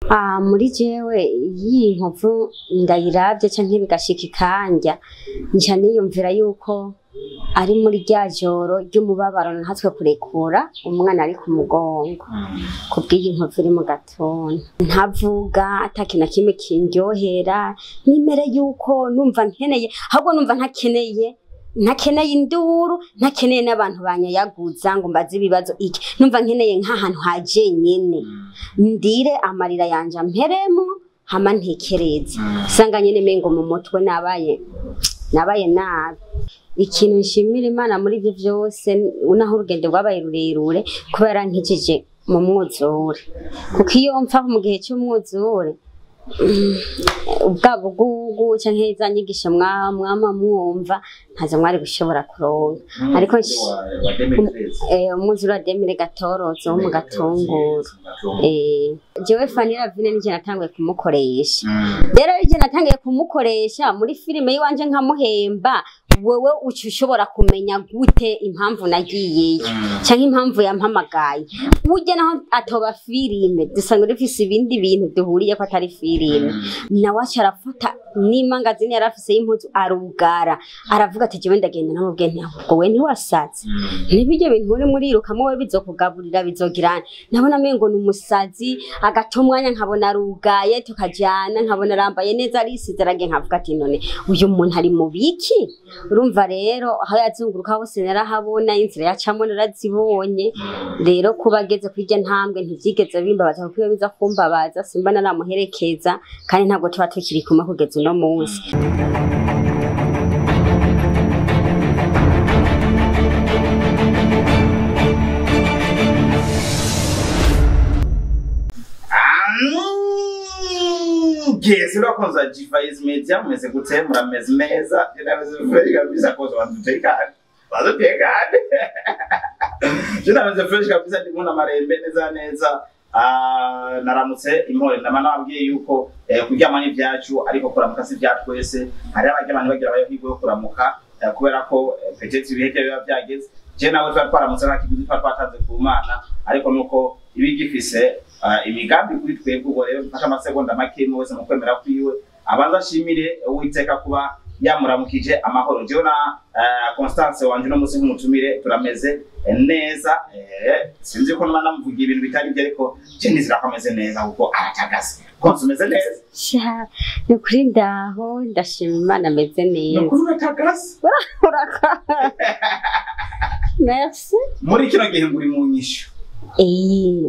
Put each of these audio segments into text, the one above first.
Ah, muri jewe iyi nkovu ndayiravye canke bigashika ikanja, nca niyumvira yuko ari muri rya joro ry'umubabaro ntatswe kurekura umwana ari ku mugongo kubw'iyi nkovu iri mu gatonda, ntavuga atakintu na kimwe kindyohera, nimere yuko numva nkeneye, ahubwo numva ntakeneye induru, ntakeneye n'abantu banyayaguza ngo mbaze ibibazo iki, numva nkeneye nk'ahantu ha jenyene ndire amarira yanje amperemo hama ntekereze, usanga nyene mengo mu mutwe nabaye nabi. Ikintu nshimira Imana muri ivyo vyose, naho urugendo rwabaye rurerure, kubera nkijije mu mwuzure, kuko iyo mpfa mu gihe cy'umwuzure bwa bugugu canke za nyigisho mwama mwumva ntazo mwari gushobora kuronka. Ariko umwuzure wa demire gatorozo wo mu Gatunguru, jewe Fanny Ravine nije natanguye kumukoresha. Rero nije natangiye kumukoresha muri filime yiwanje nkamuhemba, wewe uca ushobora kumenya gute impamvu nagiyeyo canke impamvu yampamagaye? Burya naho atoba filime dusanga dufise ibindi bintu duhuriye ko atari filime. Nawe aca arafata n'imangazini yari afise y'impuzu arugara, aravuga ati jewe ndagenda. Namubwiye nti ahubwo we ntiwasaze, ntibiryo bintu uri murirukamwo we bizokugaburira bizogirana. Nabona mengo ni umusazi, agata umwanya nkabona arugaye tukajana, nkabona arambaye neza arisize aragiye, nkavuga ati none uyu muntu ari mu biki? Urumva rero aho yazunguruka hose narahabona, inzira yacamwo narazibonye. Rero kuba ageze kuri irya ntambwe ntivyigeze bimbabaza, kuko iyo biza kumbabaza simba naramuherekeza, kandi ntabwo tuba tukiri kumwe kugeza uno munsi. Yes, urakoze G5 Media, mumeze gute? Murameze neza? Ndameze fresh kabisa, kozo badutekane. Badutekane. Ndameze fresh kabisa, ndimo na marembe neza neza. Ah, naramutse impore, ndama nababwiye yuko kuryama ni ibyacu ariko kuramuka si ibya twese. Hari abaryama bagira abayahirwe yo kuramuka kubera ko peut-être ibihe biba byageze. Je nawe twari twaramutse nta kiguzi twari twatanze ku Mana, ariko nuko iba igifise imigambi kuri twebwe. Ubwo rero dufashe amasegonda make umwe wese mu kwemera kwiwe abanza ashimire Uwiteka kuba yamuramukije amahoro. Jewe na Constance wanje uno munsi nk'umutumire turameze neza, sinzi ko naba namuvugiye ibintu bitari byo, ariko je nizera ko ameze neza kuko aratagaze. Konse umeze neza? Sha, ni ukuri ndaho ndashima Imana ameze neza. Nukuri uratagaze. Merci. Muri kino gihe nguri mu nyishu?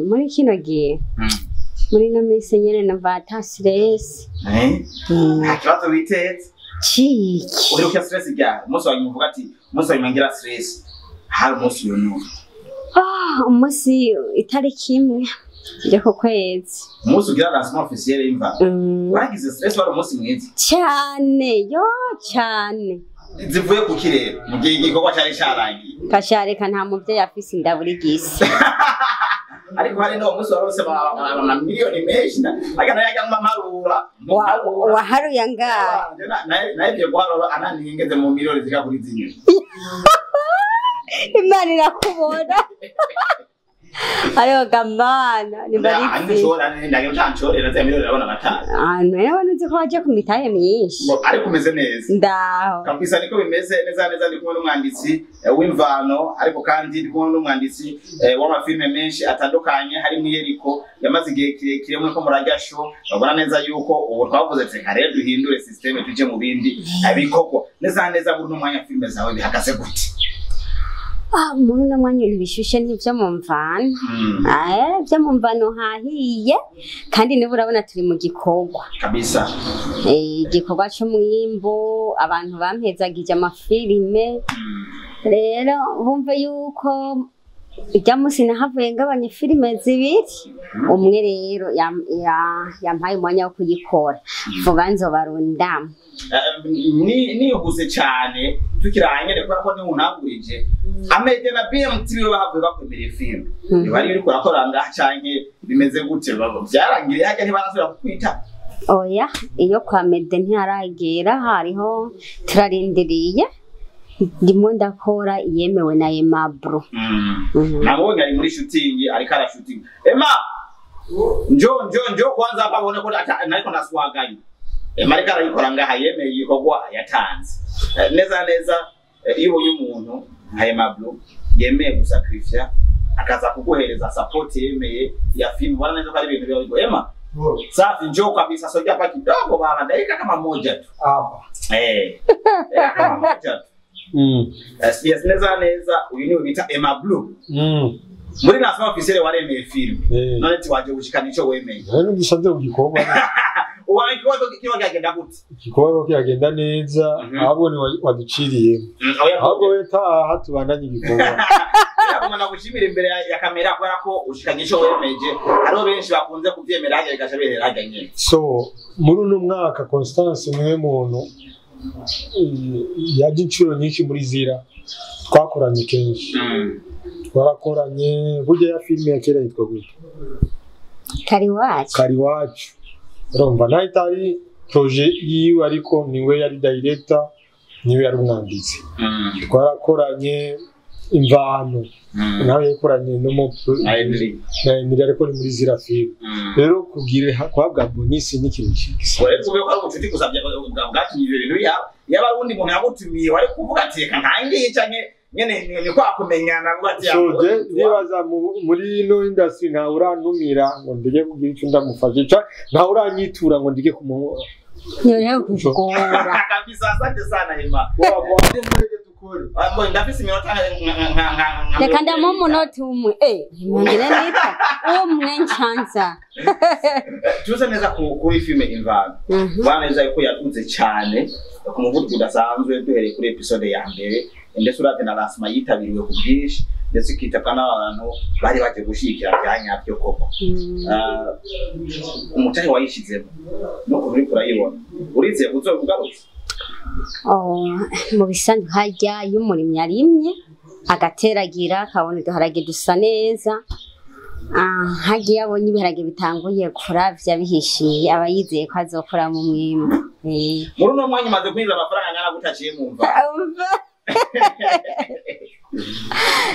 Muri kino gihe, muri ino minsi nyene numva ata stress. Nta kibazo witeze? Ciki. Uheruka stress ryari? Umunsi wa nyuma uvuga ati umunsi wa nyuma ngira stress hari umunsi uyu n'uyu? Ah, umunsi itariki 1 ryo ku kwezi. Umunsi ugira lancement officiel y'imva. Waragize stress, wari umunsi mwiza? Cyane, yo cyane. Zivuye ku kirere mu gihe igikorwa cyari cyarangiye? Kashareka, nta muvyeyi afise inda buri gisi. Ariko hari n'uwo munsi warose amamiliyoni menshi agana yajya marura. Waharuye angahe? Nayo guharura ananiye ngeze mu miliyoni zigera kuri zine. Imana irakubona. Ariko gamana nibariki nzi ko waje ku mitahe myinshi. Ariko umeze neza? Ndaho. Kabisa niko bimeze neza neza. Ndi kumwe n'umwanditsi w'imvano, ariko kandi ndi kumwe n'umwanditsi w'amafilme menshi atandukanye, harimo Iyeriko yamaze igihe kirekire mwe ko murarya show. Babona neza yuko ubu twavuze ati reka rero duhindure systeme tuje mu bindi bikorwa. Neza neza muri uno mwanya filme zawe bihagaze gute? Ah, muri uno mwanya ibintu bishushe n'ivyo mu mvano. Ivyo mu mvano hahiye, kandi niba urabona turi mu gikorwa. Kabisa. Igikorwa c'umwimbu, abantu bampezagije amafilime. Rero bumve yuko irya musi nahavuye ngabanya filime 2, umwe rero yampaye umwanya wo kuyikora. Vuba nzobarundamo. Nihuse cyane tukiranye kubera ko ntiwunagurije Amede na BMTV bahavuye bakwemereye filime, niba ari uriko urakora ngaha canke bimeze gute? Byarangiriye hajya ntibarasubira kukwita? Oya, iyo kwa Mede ntiharagera, hariho turarindiriye, ndimo ndakora iyemewe na Aimable. Nabonye ari muri shooting, ariko arashutinga. Emma. Njo njo njo kwanza hapa ubone ko nariko ndaswaganya. Marika arayikora ngaha yemeye igikorwa yatanze. Neza neza iyo ubonye umuntu nka Aimable yemeye gusacrifice akaza kuguhereza support yemeye ya film, ubona neza ko ari ibintu biba bigoye. Ema safi, njoo kabisa, sogea hapa kidogo baba, dakika kama moja tu hapa. Dakika kama moja tu. Yes, neza neza uyu niwe bita Emma Blue. Muri nasema officiel waremeye film. None tiwaje gushikana ico wemeye. Rero dusanze mu gikorwa. Uwa ikibazo kiba cyagenda gute? Igikorwa kiragenda neza, ahubwo ni waduciriye. Ahubwo we taha tubandanye igikorwa. Yaguma nagushimira imbere ya kamera kubera ko ushikanye ico wemeje. Hariho benshi bakunze kuvyemera hajya bigaca biherera hajya nyene. So muri uno mwaka Constance niwe muntu yaje inshuro nyinshi muri zira twakoranye kenshi. Twarakoranye burya ya filime ya kera yitwa gute? Kariwacu. Kariwacu. Urumva nayo itari projet yiwe ariko niwe yari director, niwe yari umwanditsi. Twarakoranye imvano. Nawe yakoranye no mu na Emily. Na Emily ariko ni muri zira film. Rero kugira kwabwa bonus ni ikintu gisa. Wari kuvuga ko ari ubucuti gusa bwatumye ibyo bintu yaba ari undi muntu yagutumiye wari kuvuga ati reka ntangiye canke nyene ni kwa kumenyana vuga ati So je nibaza muri ino industry nta urantumira ngo ndege kugira icyo ndamufashe, nta uranyitura ngo ndege kumuha. Nyoreho kugora. Kabisa, asante sana Emma. Wa ndafise iminota nka Reka ndamuha umunota umwe. Ntangire nita umwe ncanza. Tuze neza kuri filme Imvano. Bana yuko yaduze cyane ku muvuduko udasanzwe duhereye kuri episode ya mbere, ndetse uravye na lancement yitabiriwe ku bwinshi, ndetse ikitabwa n'abantu bari baje gushigikira bya nyabyo koko. Umutahe wayishizemo no kuri kurayibona urizeye kuzobugarutse. Mu bisanzwe harya iyo umurimyi arimye agateragira akabona uduharage dusa neza, harya iyo abonye ibiharage bitanguye kuravya bihishiye aba yizeye ko azokora mu mwimbu. Muri uno mwanya umaze kwinjiza amafaranga angana gute aciye mu mva?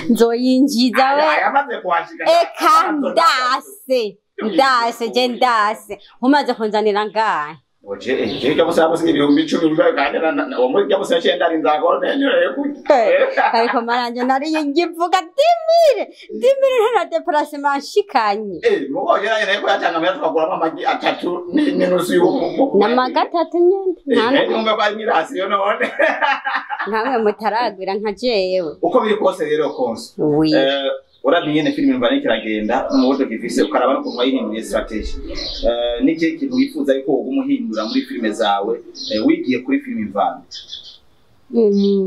Nzoyinjiza we. Yamaze kuhashika. Eka ndase je ndase umaze kunzanira ngahe? Oje je musa musa 10,000 bibaye kandi na muri cyo musa cyenda ari nzagone nyoreye kuki. Ariko maranje nari ngivuga dimire nta déplacement nshikanye. Mugo yera yera ko yatanga mbere tukaguramo amagi atatu n'inusu y'ubu. N'amagatatu nyene. Nta numva ko ari mirasi yo none. Nkamwe mutaragwira nka jewe. Uko biri kose rero konse. Urabye nyene filime Imvano kiragenda mu buryo gifise ukaraba no kumayihinduye strategy. Niki kintu wifuza yuko wogumuhindura muri filime zawe wigiye kuri filime Imvano?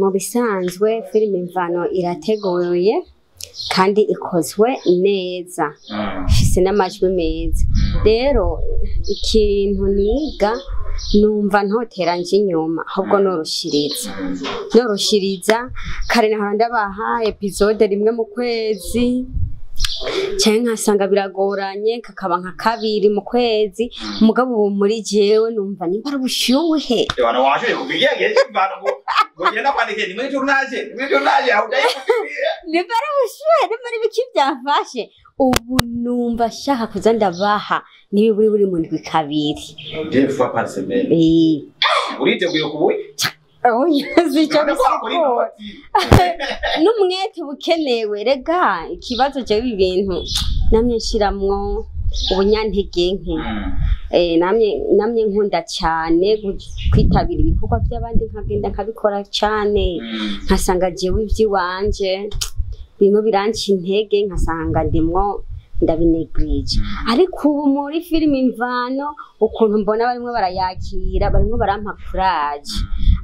Mu bisanzwe filime Imvano irateguye kandi ikozwe neza. Ifise n'amajwi meza. Rero ikintu niga numva ntotera nje inyuma ahubwo norushiriza. Norushiriza kare nahora ndabaha episode rimwe mu kwezi canke nkasanga biragoranye kakaba nka kabiri mu kwezi, mugabo ubu muri jewe numva nimba ari ubushyuhe. Wana washoye kubigira Imvano ngo ngenda kwandike ni muri tournage aho ndayikubiye. Nimba ari ubushyuhe nimba ari ibiki byafashe ubu numva shaka kuza ndabaha niba buri mu ndwi kabiri. Deux fois par semaine. Uriteguye kubuye? Oya sico bisigura. N'umwete bukenewe rega ikibazo je ibintu namye nshiramwo ubunyantege nke. Namye nkunda cyane kwitabira ibikorwa by'abandi nkagenda nkabikora cyane nkasanga jewe ivy'iwanje bimwe biranca intege nkasanga ndimwo ndabinegrije. Ariko ubu muri filime Imvano ukuntu mbona barimwe barayakira barimwe barampa courage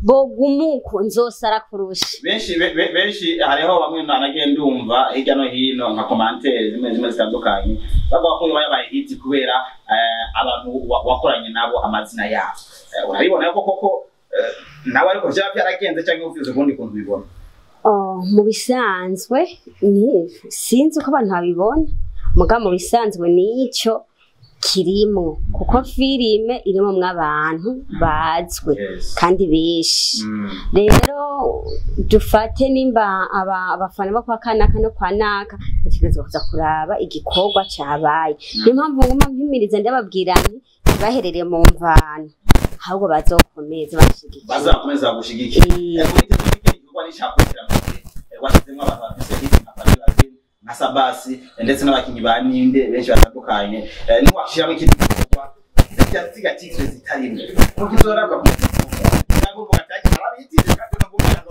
bogumuko nzosara kurusha. Benshi benshi hariho bamwe nanagiye ndumva hirya no hino nka commentaire zimwe zitandukanye bavuga ko yabaye hit kubera abantu wakoranye nabo amazina yabo. Urabibona ko koko nawe ariko byaba byaragenze cyangwa ufize ubundi kuntu bibona? Mu bisanzwe ni sinzi uko abantu babibona, muga mu bisanzwe nico kirimo, kuko filime irimo mw'abantu bazwi kandi benshi. Rero dufate nimba abafana bo kwa kanaka no kwa naka bategerezwa kuza kuraba igikorwa cabaye. Niyo mpamvu nguma mpimiriza ndababwira nti ntibaherere mu mvano, ahubwo bazokomeze bashigikire, bazakomeza gushigikira. Igikorwa n'icakurikira washyizemo abantu bafise hit nka Fabiola nka Sabasi ndetse n'abakinyi ba Ninde benshi batandukanye. Niwashiramo ikindi gikorwa zirya titre zitarimwe kuko izorabwa cyangwa uvuga ati arabitije kandi no kumenya.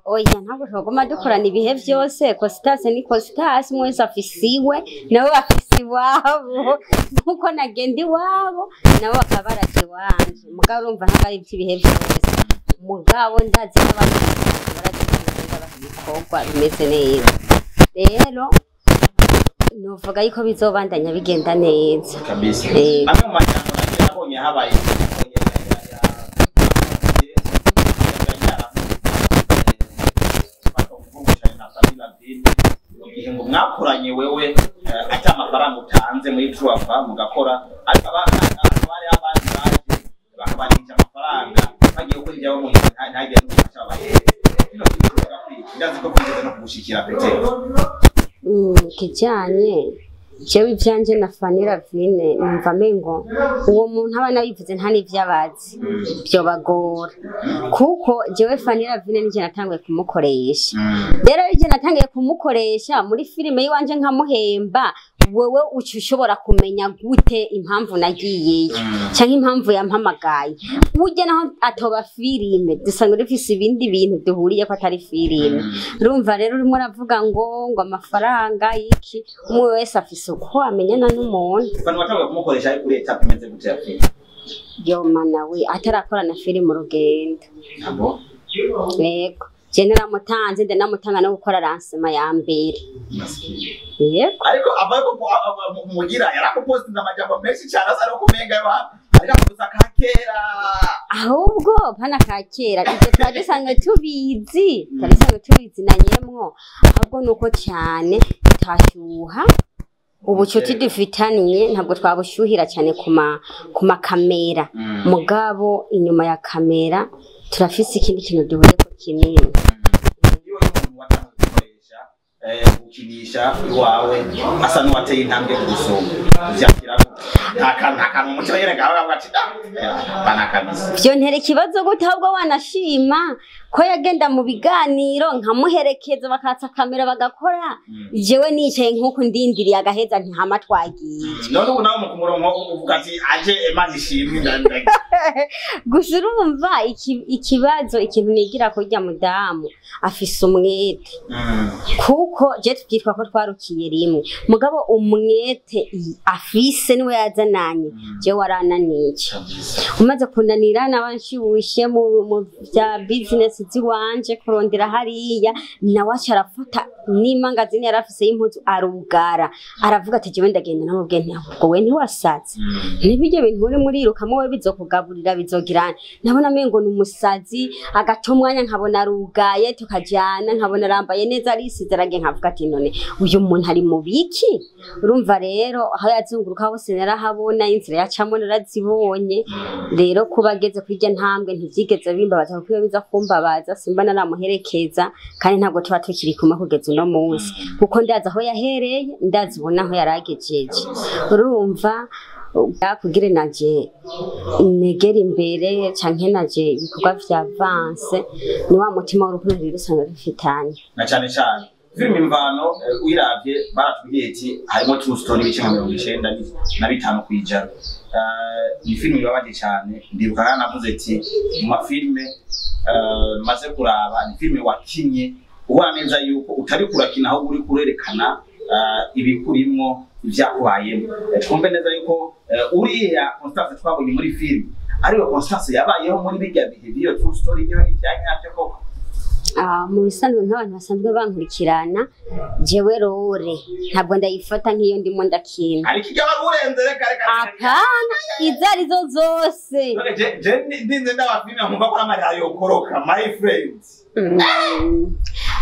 Oya, ntabwo twaguma dukorana ibihe byose. Costas ni Costas, umwe wese afise iwe, nabo bafise iwabo, nkuko nagenda iwabo nabo bakaba baraje iwanje. Mugabo urumva ntabwo ari iby'ibihe byose, mugabo ndazi ko abantu baradukunda, baha ibikorwa bimeze neza. Rero nuvuga yuko bizobandanya bigenda neza kabisa. Amwe mu majambo nabonye habaye ngo mwakoranye wewe ata amafaranga utanze muri Truafa mugakora, ariko abari abandi baje bakabanisha amafaranga bagiye gukora ibyabo mu ntagire n'ubufasha babahereza. Kino kintu ndazi ko kugeza no kugushikira pete. Kijanye jewe ivyanje na Fanny Lavine, numva mengo uwo muntu aba nabivuze nta n'ivyo abazi, vyobagora, kuko jewe Fanny Lavine nije natanguye kumukoresha. Rero iyo natangiye kumukoresha muri filime yiwanje nkamuhemba, wewe uca ushobora kumenya gute impamvu nagiyeyo canke impamvu yampamagaye? Burya naho atoba filime, dusanga dufise ibindi bintu duhuriye ko atari filime. Urumva rero urimo uravuga ngo amafaranga iki, umwe wese afise uko amenyana n'umuntu. Fanny watanguye kumukoresha ari kuri etape imeze gute ya filime? Yo mana we, atarakora na filime Urugendo. Abo Yego, je naramutanze, ndanamutanga no gukora lancement ya mbere. Yego. Ariko abaye ko mugira yarakupostinze amajambo menshi cyane asa no kumenga yo ariko kuza kakera. Ahubwo pana kakera, ivyo twari dusanzwe tubizi, twari dusanzwe tubizi na nyemwo, ahubwo nuko cyane tutashyuha ubucuti dufitaniye, ntabwo twabushyuhira cyane ku makamera, mugabo inyuma ya kamera turafise ikindi kintu duhuriyeko kinini. Iyo umuntu watanguye gukoresha gukinisha iwawe asa n'uwateye intambwe ku gusumba, vyakira nta kantu umutima yereka avuga ati bana kabisa. Vyo ntera ikibazo gute? Ahubwo wanashima ko yagenda mu biganiro nkamuherekeza, bakatsa kamera bagakora, jewe nicaye nk'uku ndindiriye agaheza ntihama twagiye. None ubu nawe mu kumurongo uvuga ati aje Imana ishimwe ndandage. Gusa urumva ikibazo, ikintu nigira kurya mudamu afise umwete, kuko je twitwa ko twarukiye rimwe, mugabo umwete afise niwe yazananye, jewe warananiye. Umaze kunanira naba nshibushe mu vya business ziwanje kurondera hariya, nawe aca arafata n'imangazini yari afise y'impuzu arugara, aravuga ati jewe ndagenda. Namubwiye nti ahubwo we ntiwasatse, ntibiryo bintu uri murirukamo we bizokugaburira bizogirana. Nabona mengo ni umusazi, agata umwanya nkabona arugaye, tukajana nkabona arambaye neza arisize aragiye, nkavuga ati none uyu muntu ari mu biki? Urumva rero aho yazunguruka hose narahabona, inzira yacamo narazibonye. Rero kuba ageze kwirya ntambwe ntivyigeze bimbabaza, kuko iyo biza kumbabaza simba naramuherekeza, kandi ntabwo tuba tukiri kumwe kugeza uno munsi, kuko ndazi aho yahereye, ndazi ubona aho yaragejeje. Urumva kugira naje negera imbere canke naje ibikorwa vya avance, ni wa mutima w'urukundo rero usanga dufitanye. Na cyane cyane filime Imvano, uyiravye baratubwiye ati harimo true story ibice nka 95%. Ni filime ibabaje cyane. Ndibuka kandi navuze ati mu mafilime maze kuraba, ni filime wakinye ubona neza yuko utari kurakina, ahubwo uri kurerekana ibikurimwo, ibyakubayemo. Twumve neza yuko uriya Constance twabonye muri filime ariwe Constance yabayeho muri birya bihe by'iyo true story, niyo ibyanyabyo koko? Mu bisanzwe nk'abantu basanzwe bankurikirana, jewe role ntabwo ndayifata nk'iyo ndimo ndakina. Ariko ibyo wari urenze, reka reka. Apana, izo arizo zose. None je ndinze ndabafilime nkumva ko amarira yokoroka, my friends.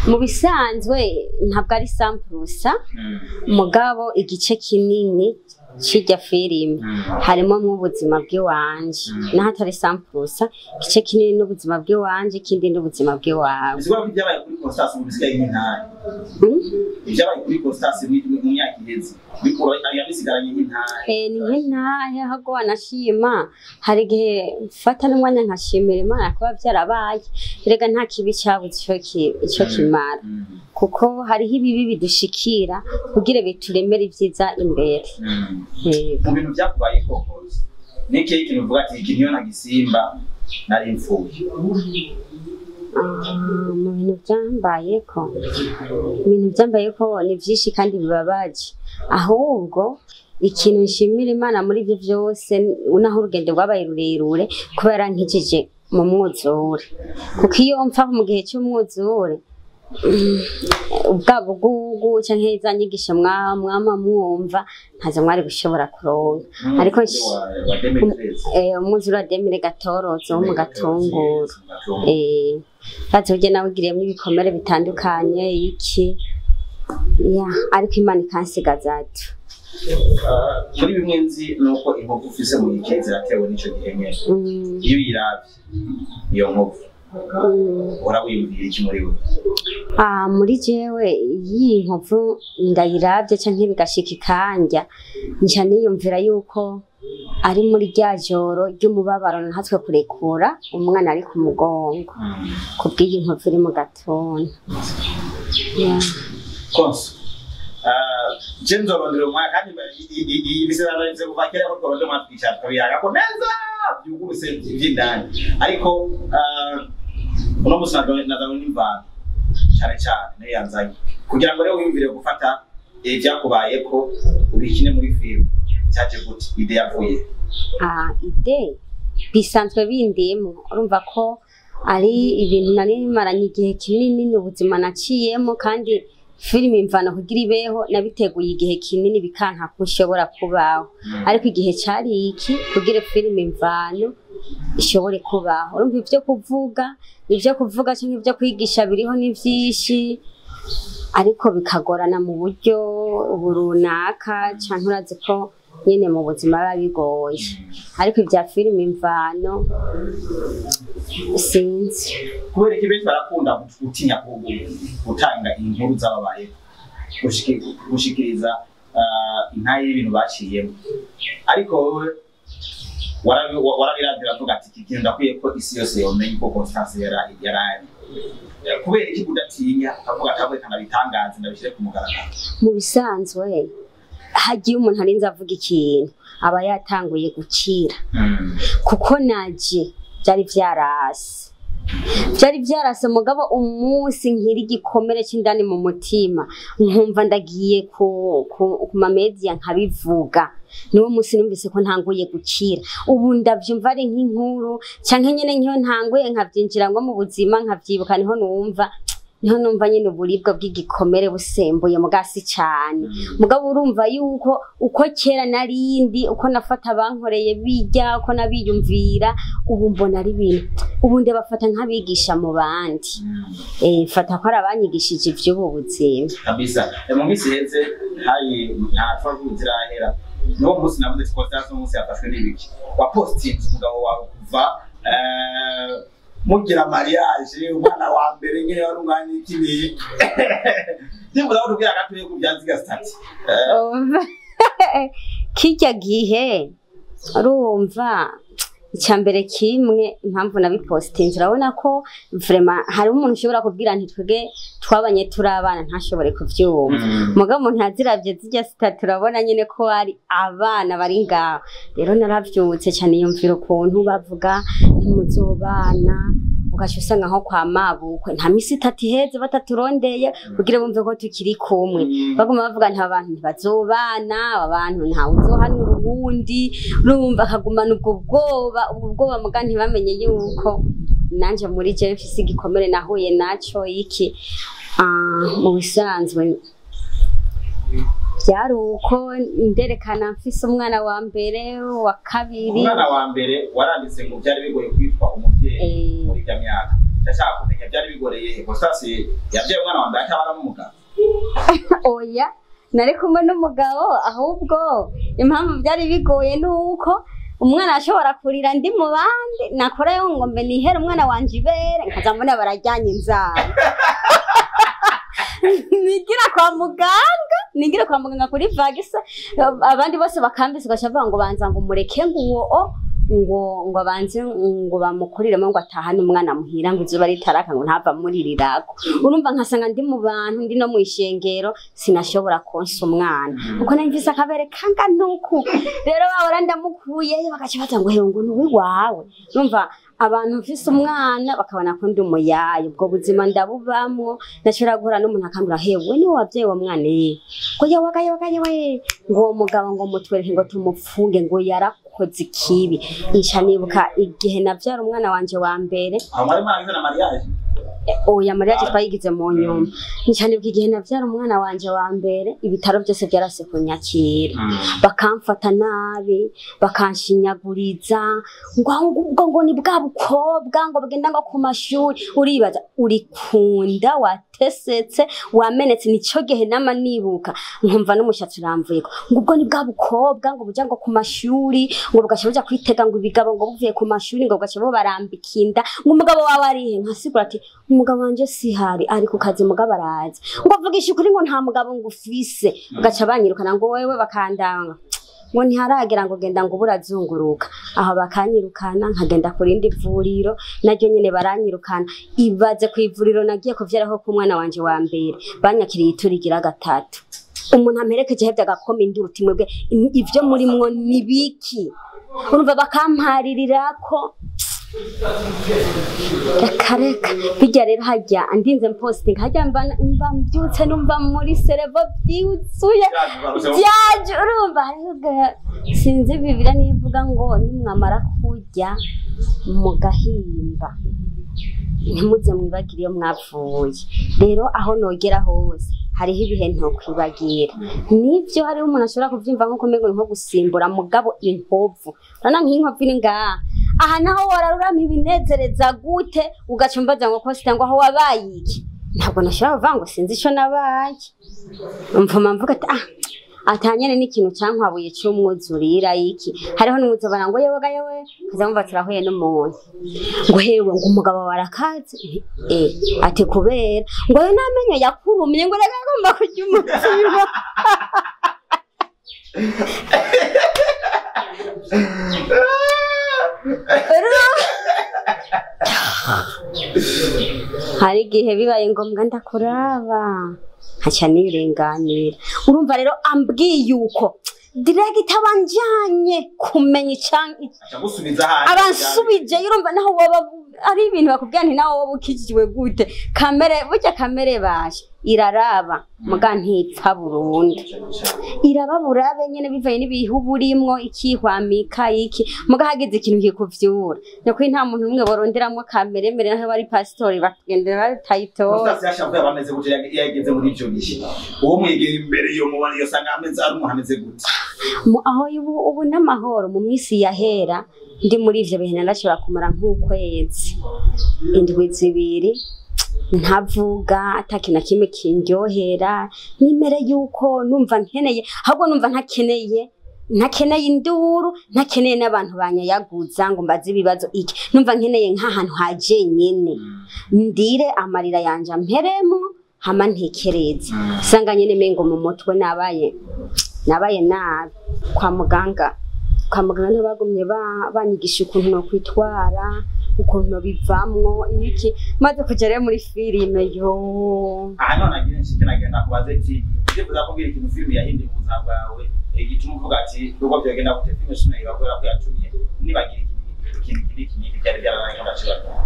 Mu bisanzwe ntabwo ari sampurusa, mugabo igice kinini c'irya filime harimo nk'ubuzima bw'iwanje, naho atari sampusa, igice kinini n'ubuzima bw'iwanje, ikindi n'ubuzima bw'iwawe. Bisigura ko ibyabaye kuri Constance ubu bisigaye nk'intare. Ibyabaye kuri Constance mu myaka iheze bikura yabisigaranye nk'intare. Ni nk'intahe, ahubwo wanashima hari igihe mfata n'umwanya nkashimira Imana kuba byarabaye. Erega nta kibi cyabuze ico kimara, kuko hariho ibibi bidushikira kugira bituremere ibyiza imbere. Mu bintu byakubaye koko ni ikihe kintu uvuga ati iki niyo nagisimba nari mfuye? Mu bintu byambayeko, ibintu byambayeko ni byinshi kandi bibabaje. Ahubwo ikintu nshimira Imana muri ibyo byose, naho urugendo rwabaye rurerure, kubera nkikije mu mwuzure, kuko iyo mpfa mu gihe cy'umwuzure, bwa bugugu canke za nyigisho mwama mwumva ntazo mwari gushobora kuronka. Ariko umwuzure wa demire gatorozo wo mu Gatunguru, bazi nawe ugiriyemwo ibikomere bitandukanye iki ya, ariko Imana ikansigaza ati Muri bimwe nzi nuko inkovu ufise mu gihe ziratewe n'ico gihe nyene, iyo uyiravye iyo nkovu uhora wiyumvira iki muri we? Muri jewe iyi nkovu ndayiravye canke bigashika ikanja, nca niyumvira yuko ari muri rya joro ry'umubabaro ntatswe kurekura umwana ari ku mugongo, kubw'iyi nkovu iri mu gatonda. Konso je nzorondera umwanya kandi ibisezerano bivye kuva kera ko tworondera umwanya twicara tukabiyaga ko neza byugurutse ivy'indani, ariko uno musi nazanywe n'imvano cane cane niyo yanzanye kugira ngo rero wiyumvire gufata ivyakubayeko ubikine muri filime. Cyaje gute? Idée yavuye? Idée bisanzwe bindimo, urumva ko ari ibintu nari maranye igihe kinini, ni ubuzima naciyemo, kandi filime imvano kugira ibeho nabiteguye igihe kinini bikanka ko nshobora kubaho, ariko igihe cari iki kugira filime imvano ishobore kubaho. Urumva ivyo kuvuga canke ivyo kwigisha biriho ni vyinshi, ariko bikagorana mu buryo runaka, canke urazi ko nyene mu buzima biba bigoye, ariko ivya filime imvano sinzi. Kubera iki benshi barakunda gutinya gutanga inkuru z'ababayeho, gushikiriza intaye y'ibintu baciyemo, ariko wowe warabiravye uravuga ati iki kintu ndakwiye ko isi yose yomenya uko Constance yarari. Kubera iki udatinya ukavuga ati ahubwo ndabitangaze ndabishyire ku mugaragaro? Mu bisanzwe hagiye umuntu arinze avuga ikintu aba yatanguye gukira, kuko naje byari vyarase mugabo umunsi nkiri igikomere c'indani mu mutima nkumva ndagiye ku ma media nkabivuga, niwo munsi numvise ko ntanguye gukira. Ubu ndavyumva ari nk'inkuru canke nyene nkiyo ntanguye nkavyinjira ngo mu buzima nkavyibuka, niho numva nyene uburibwa bw'igikomere busembuye mugasi cane. Mugabo urumva yuko uko kera narindi, uko nafata bankoreye bijya, uko nabiyumvira, ubu mbona ari ibintu ubu ndabafata nk'abigisha mu bandi. Mfata ko ari abanyigishije ivy'ubu buzima kabisa. Mu minsi iheze hari nta zirahera, niwo munsi navuze ati Constance umunsi yafashwe n'ibiki, wapostinze umugabo wawe kuva mugira mariage, umwana wa mbere nyene wari umwanya iki n'iki, ndibuza ko tubwira gatoye ku byanziga stati. Kirya gihe urumva icya mbere kimwe impamvu nabipostinze, urabona ko vraiment hari umuntu ushobora kubwira nti twebwe twabanye turi abana ntashobore kuvyumva, mugabo umuntu yaziravye zirya sitati urabona nyene ko ari abana bari ngaho. Rero naravyutse cyane yumvira ukuntu bavuga ntimuzobana, ugaca usanga nko kwa mabukwe nta misi itatu iheze bataturondeye kugira bumve ko tukiri kumwe, baguma bavuga nti abantu ntibazobana, abantu ntawe uzohanura uwundi, urumva akagumana ubwo bwoba muga ntibamenye yuko nanje muri jewe mfise igikomere nahuye naco iki. Mu bisanzwe byari uko nderekana mfise umwana wa mbere wa kabiri. Umwana wa mbere waranditse ngo byari bigoye kwitwa umuvyeyi muri ya myaka, ndashaka kumenya byari bigoreye Constance yabyaye umwana wa mbere atabara n'umugabo? Oya, Nari kumwe n'umugabo, ahubwo impamvu byari bigoye nuko umwana ashobora kurira ndi mu bandi, nakorayo ngo mbe nihere umwana wanje ibere, nkaza mbona barajyanye inzara. Nigira kwa muganga, nigira kwa muganga kuri vagisa, abandi bose bakambise ugaca bavuga ngo banza ngo mureke ngo uwo o ngo ngo banze ngo bamukuriremo ngo atahane umwana muhira ngo izuba ritaraka ngo ntava murirako. Urumva nkasanga ndi mu bantu, ndi no mu ishengero, sinashobora konsa umwana kuko nari mfise akabere kangana uku. Rero bahora ndamukuyeyo bagaca baza ngo hewe ngo ni uwiwawe. Urumva abantu mfise umwana bakabona ko ndi umuyayi, ubwo buzima ndabubamwo. Ndashobora guhura n'umuntu akambwira hewe niwe wavyaye uwo mwana ye, ngo yewe yewe yewe, ngo uwo mugabo ngo mutwereke ngo tumupfunge ngo yarakoze ikibi. Nca nibuka igihe navyara umwana wanje wa mbere. Aho mwari mwaragize na mariage? Oya, mariage twayigize mu nyuma. Nca nibuka igihe navyara umwana wanje wa mbere, ibitaro byose byarase kunyakira, bakamfata nabi, bakanshinyaguriza ngo ngo ngo ni bwa bukobwa ngo bugenda ngo ku mashuri. Uribaza uri kunda watesetse wamenetse. Nico gihe nama nibuka nkumva n'umushatsi uramvuyeko, ngo ubwo ni bwa bukobwa ngo buja ngo ku mashuri, ngo bugaca buja kwitega ngo ibigabo ngo buvuye ku mashuri ngo bugaca bubarambika inda, ngo umugabo wawe arihe? Nkasigura ati umugabo wanje sihari, ari ku kazi, mugabo araza. Ngo vugisha ukuri ngo nta mugabo ngo ufise. Ugaca banyirukana ngo wewe, bakandanga ngo ntiharagera ngo genda ngo burazunguruka aho, bakanyirukana nkagenda ku rindi vuriro naryo nyene baranyirukana. Ibaze ku ivuriro nagiye kuvyaraho ku mwana wanje wa mbere banyakiriye iturigira gatatu, umuntu amperekeje ahevye agakoma induru uti mwebwe ivyo murimwo ni biki? Urumva bakamparirirako, reka reka. Bijya rero hajya andinze mposting hajya mba mbyutse numva muri cerveau byuzuye byaje. Urumva hariho sinzi Bibiliya nivuga ngo nimwamara kurya mugahimba ntimuze mwibagire iyo mwavuye. Rero aho nogera hose hariho ibihe ntokwibagira. Nivyo hariho umuntu ashobora kuvyumva nko kumengo ni nko gusimbura, mugabo inkovu urabona nk'inkovu iri ngaha aha, naho wararurama ibinezereza gute ugaca umbaza ngo Costa ngo aho wabaye iki, ntabwo nashobora kuvuga ngo sinzi ico nabaye. Mvuma mvuga ati ah atanyene n'ikintu cankwabuye c'umwuzurira iki. Hariho n'umwuzubara ngo yewe ga yewe, kaza mumva turahuye n'umuntu ngo hewe ngo umugabo warakaze, ati kubera ngo yo n'amenyo yakurumye ngo reka agomba kurya umutima. Hari igihe bibaye ngombwa ndakuraba nkaca nirenganira. Urumva rero ambwiye uko diregita abanjanye kumenya icanke acagusubiza ahandi abansubije. Urumva naho woba ari ibintu bakubwira nti naho woba ukijijwe gute, kamere burya kamere baje iraraba muga ntipfa burundu, irababura nyene bivanye n'ibihugu urimwo, ikihwamika iki muga hagize ikintu kikuvyura. Nukuri nta muntu n'umwe boronderamwo kamere mbere naho bari pasitori bagendera batayitora. Constance yashavuye abameze gute yageze muri ivyo bihe? Uwo mwegera imbere yo mubona iyo sanga ameze ari umuntu ameze gute? Aho ubu n'amahoro. Mu minsi yahera ndi muri ivyo bihe narashobora kumara nk'ukwezi, indwi zibiri ntavuga, ata kintu na kimwe kindyohera, nimere yuko numva nkeneye, ahubwo numva ntakeneye induru, ntakeneye n'abantu banyayaguza ngo mbaze ibibazo iki, numva nkeneye nk'ahantu ha jenyene ndire amarira yanje amperemo hama ntekereze. Sanga nyene mengo mu mutwe nabaye nabi. Kwa muganga niho bagumye banyigisha ukuntu no kwitwara, ukuntu bivamwo iki, maze kuja rero muri filime yo Aha none agira inshike nagenda kubaza ati ndifuza kubwira ikintu filime yahinduye mu buzima bwawe, igituma uvuga ati nubwo byogenda gute filime sinayiba kubera ko yatumye nibagira ikintu iki n'iki byari byararangiye ndacibagirwa.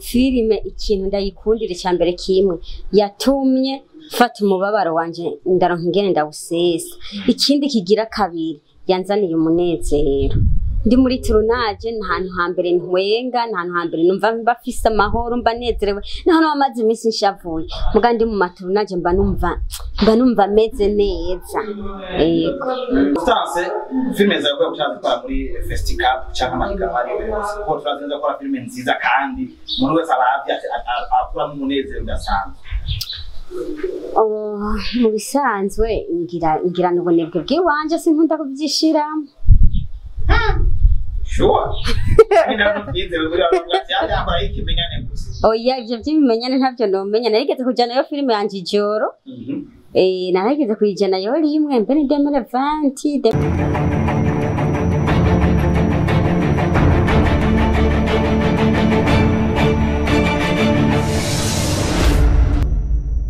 Filime ikintu ndayikundira icya mbere kimwe yatumye mfata umubabaro wanje ndaronka ingene ndawusesa. Ikindi kigira kabiri yanzaniye umunezero. Ndi muri turunaje nta hantu hambere ntwenga, nta hantu hambere numva mba mfise amahoro, mba nezerewe, naho namaze iminsi nshavuye, muga ndi mu maturunaje mba numva meze neza. Yego. Constance, filime zawe kubera kutazitwara muri Festicap canke amahiganwa ariyo yose, kuko turazi neza gukora filime nziza kandi umuntu wese abaravye akuramo umunezero udasanzwe. Oh, mu bisanzwe ngira n'ubunebwe bw'iwanje, sinkunda kuvyishiramo. Sure. Nyine nubyizewe buriya bavuga ati yakora ikimenyane gusa. Oya, ivyo vy'ibimenyane ntavyo nomenya. Narigeze kujanayo filime yanje ijoro. Narigeze kuyijanayo rimwe mbere 2020.